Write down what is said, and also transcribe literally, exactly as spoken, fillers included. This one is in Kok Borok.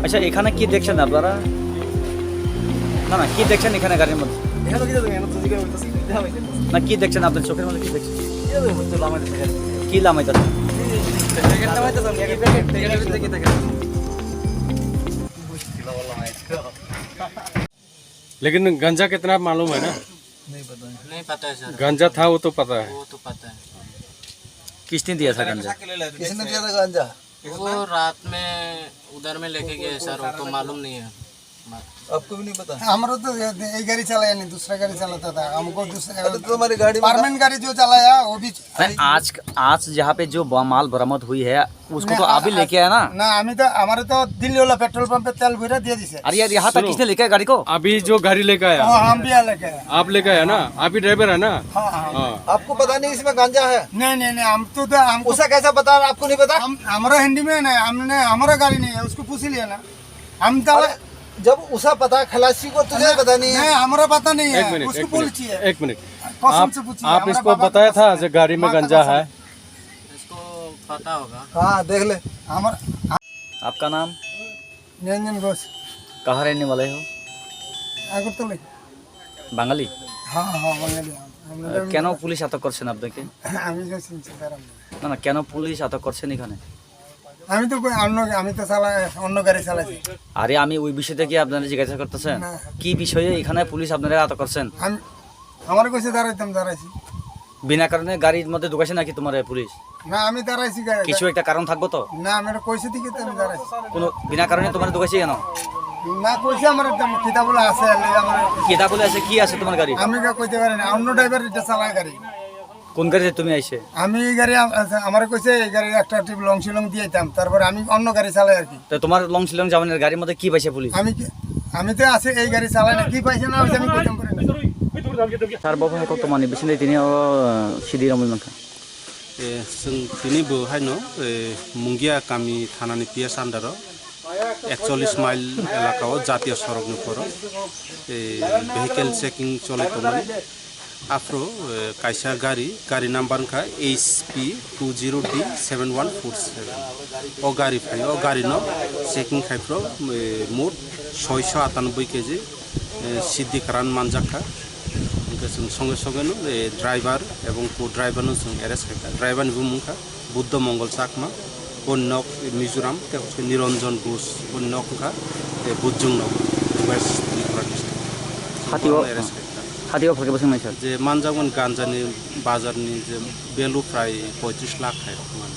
আচ্ছা, এখানে কি দেখছেন আপনারা? না, না, কি দেখছেন এখানে গাড়ির মধ্যে? এখানে কি দেখছেন? এখানে তো জিজ্ঞাসা করতেছি, কি দাম হইছে? না, কি দেখছেন আপনার চোখের মধ্যে, কি দেখছেন? কি দাম হইছে? লামাই দেখছে গাড়ি। কি লামাইতেছে? এই যে প্যাকেটটা হইতেছে, আমি আগে প্যাকেট, প্যাকেটের ভিতরে কি থাকে? लेकिन गंजा कितना मालूम है ना? नहीं पता है। नहीं पता है सर। गंजा था, वो तो पता है। वो तो पता है। किसने दिया था गंजा? किसने दिया था गंजा? वो रात में उधर में लेके गए सर, वो तो मालूम नहीं है। आपको भी नहीं पता? हमारा तो ये, ये गाड़ी चलाया नहीं, दूसरा गाड़ी चलाता था। हमको दूसरा अरे, तुम्हारी गाड़ी में परमानेंट गाड़ी जो चलाया, वो भी नहीं, आज, आज जहाँ पे जो ब-, माल बरामद हुई है, उसको नहीं, तो आप ही हाँ, लेके आया ना? ना, हमें तो, हमारे तो दिल्ली वाला पेट्रोल पंप पे तेल भरा दिया जिसे। अरे यार, यहाँ तक सुनो। किसने लेके आया गाड़ी को? अभी जो गाड़ी लेके आया, हाँ, हम भी यहाँ लेके आए। आप लेके आया ना? आप ही ड्राइवर है ना? हाँ, हाँ। हाँ। आपको पता नहीं इसमें गांजा है? नहीं, नहीं, नहीं, हम तो, तो हमको उसे कैसे पता, आपको नहीं पता? हम, हमारा हिंदी में नहीं, हमने, हमारा गाड़ी नहीं है, उसको पूछ लिया ना। हम तो अरे, जब उसे पता, खलासी को तुझे नहीं, पता नहीं है। नहीं, हमारा पता नहीं है, एक मिनट, उसको एक मिनट, पूछिए। एक मिनट। कसम आप, से पूछिए, आप हमारा इसको बाबा को बताया कसम था है। जो गाड़ी में माँ का गंजा कसम है? है। इसको पता होगा। हाँ, देख ले। हमारा आपका नाम? निरंजन घोष। कहाँ रहने वाले हो? अगरतली। বাঙালি? हाँ, हाँ, बंगाली हम। हम लोग अ, কেন পুলিশ আটক করছেন আপনাকে? আমি তো চিনতে পারলাম না। না, না, কেন পুলিশ আটক করছেন এখানে? আমি তো কই অন্য, আমি তো চালাই, অন্য গাড়ি চালাইছি। আরে, আমি ওই বিষয়টা কি আপনারা জিজ্ঞাসা করতেছেন? না। কি বিষয়ে এখানে পুলিশ আপনারা আটক করছেন? আমি, আমার কইছে দাঁড়াইতাম, দাঁড়াইছি। বিনা কারণে গাড়ির মধ্যে ঢুকাইছে নাকি তোমার এই পুলিশ? না, আমি দাঁড়াইছি গাড়ি। কিছু একটা কারণ থাকবো তো? না, আমি এটা কইছি ঠিকই তো আমি দাঁড়াইছি। কোনো বিনা কারণে তোমার ঢুকাইছে কেন? না, কইছে আমার একটা কিতাবুলা আছে, আর লেগে আমার কিতাবুলা আছে? কি আছে তোমার গাড়ি? আমি এটা কইতে পারি না, অন্য ড্রাইভার এটা চালায় গাড়ি। কোন গাড়িতে তুমি আইছে? আমি এই গাড়ি আম-, আচ্ছা, আমারে কইছে এই গাড়ির একটা ট্রিপ লং শিলং দিয়ে দিতাম, তারপরে আমি অন্য গাড়ি চালাই আর কি। তো তোমার লং শিলং যাওয়ানোর গাড়ির মধ্যে কি পাইছে পুলিশ? আমি কি, আমি তো আছে এই গাড়ি চালাই না, কি পাইছে না পাইছে আমি কইতাম পারি না। Sir, bo phai kok tomani bisingtwi tini o, eh, sidi romwi mankha. Eh, chwng tini bo haino, eh, Mungia kami thanani P S under o, ekchollis mile elaka o jatiya sorokni phoro, eh, vehicle checking choli tongmani. Aphro, eh, kaisa gari, gari number wngkha H P two zero D seven one four seven. O gari phai, o gari no checking khai phro, eh, mot soiso atanoboi K G, eh, siddi karan manjak kha. Hingke chwng songe songe no, eh, driver ebong co-driver no chwng arrest khai kha. Driver ni bumung kha Buddha Mongol Chakma, boni nok Mizoram, tei Niranjan Ghosh, boni nok wngkha, eh, Bujung nok, West Tripura district. Hati o, Bono arrest khai kha. Hati o phalke bwswk nai sir? Je manjakmani ganjani bazarni je value prai poitris lakh hai rok mani.